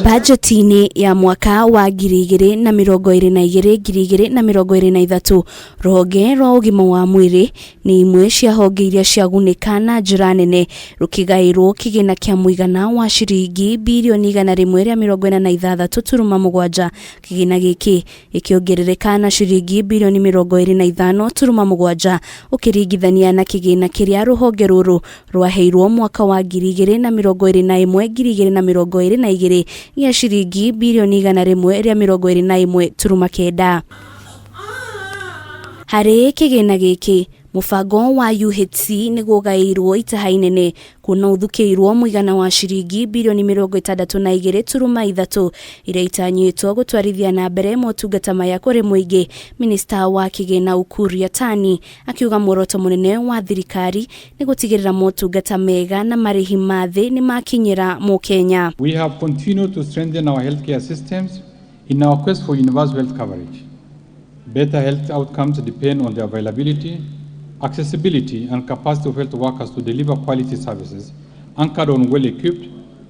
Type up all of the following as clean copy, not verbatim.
Bajeti-inĩ ya mwaka wa 2022 2023, rũhonge rwa ũgima wa mwĩrĩ nĩ imwe cia honge iria ciagunĩka na njĩra nene, rũkĩgaĩrwo kĩgĩna kĩa mũigana wa ciringi birioni 186.7. Kĩgĩna gĩkĩ gĩkĩongerereka na ciringi birioni 25.7 ũkĩringithania na kĩgĩna kĩrĩa rũhonge rũrũ rwaheirwo mwaka wa 2021 2022 gĩa ciringi birioni 121.9. Harĩ kĩgĩna gĩkĩ, mũbango wa UHC nĩguo ũgaĩirwo itaha inene, kuona ũthukĩirwo mũigana wa ciringi birioni 62.3 iria itanyĩtwo gũtwarithia na mbere motungata maya kũrĩ mũingĩ. Minista wa kĩgĩna Ukur Yatani akiuga muoroto mũnene wa thirikari nĩ gũtigĩrĩra motungata mega na marĩhi ma thĩ nĩ makinyĩra mũkenya. We have continued to strengthen our healthcare systems in our quest for universal health coverage. Better health outcomes depend on the availability, accessibility, and capacity of health workers to deliver quality services anchored on well-equipped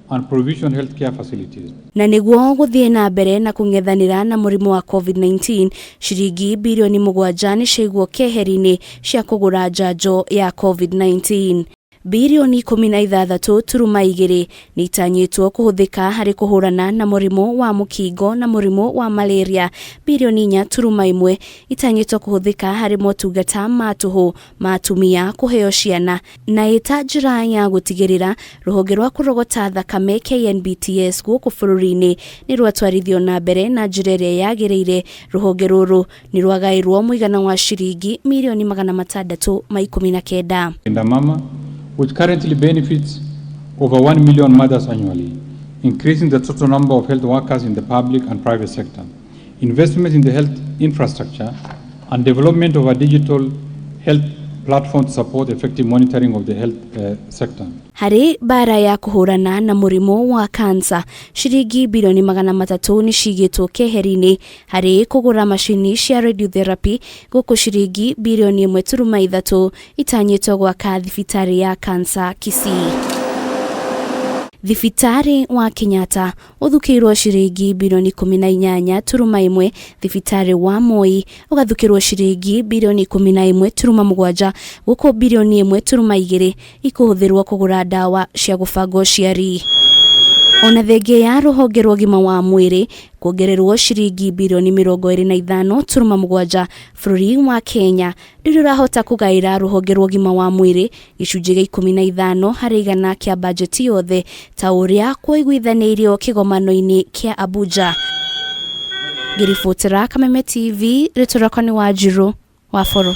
and provisioned healthcare facilities. Na nĩguo gũthiĩ na mbere na kũng'ethanĩra na mũrimũ wa COVID-19, ciringi birioni 7 nĩ ciaigwo keheri-inĩ cia kũgũra njanjo ya COVID-19. Birioni 16.2 nĩ itanyĩtwo kũhũthĩka harĩ kũhũrana na mũrimũ wa mũkingo na mũrimũ wa malaria. Birioni 4.1 itanyĩtwo kũhũthĩka harĩ motungata ma tũhũ ma atumia kũheo ciana, na ĩta njĩra ya gũtigĩrĩra rũhonge rwa kũrogota thakame KNBTS gũkũ bũrũri-inĩ nĩ rwatwarithio na mbere na njĩra ĩrĩa yagĩrĩire. Rũhonge rũrũ nĩ rwagaĩrwo mũigana wa ciringi mirioni 619. Linda Mama, which currently benefits over 1 million mothers annually, increasing the total number of health workers in the public and private sector, investment in the health infrastructure, and development of a digital health platform to support effective monitoring of the health sector. Harĩ mbara ya kũhũrana na mũrimũ wa kansa, ciringi birioni 300 nĩ cigĩtwo keheri-inĩ harĩ kũgũra macini cia radiotherapy, gũkũ ciringi birioni 1.3 itanyĩtwo gwaka thibitarĩ ya kansa Kisii. Thibitarĩ wa Kenyatta ũthukĩirwo ciringi birioni 18.1, thibitarĩ wa Moi ũgathukĩrwo ciringi birioni 11.7, gũkũ birioni 1.2 ikũhũthĩrwo kũgũra ndawa cia gũbanga ũciari. Ona thengia ya rũhonge rwa ũgima wa mwĩrĩ kuongererwo ciringi birioni 25.7, bũrũri wa Kenya ndũrĩ ũrahota kũgaĩra rũhonge rwa ũgima wa mwĩrĩ gĩcunjĩ gĩa 15% kĩa bajeti yothe ta ũrĩa kwoiguithanĩirio kĩgomano-inĩ kĩa Abuja. Ngĩribotera Kameme TV, rĩtwa rĩakwa nĩ Wanjirũ wa Boro.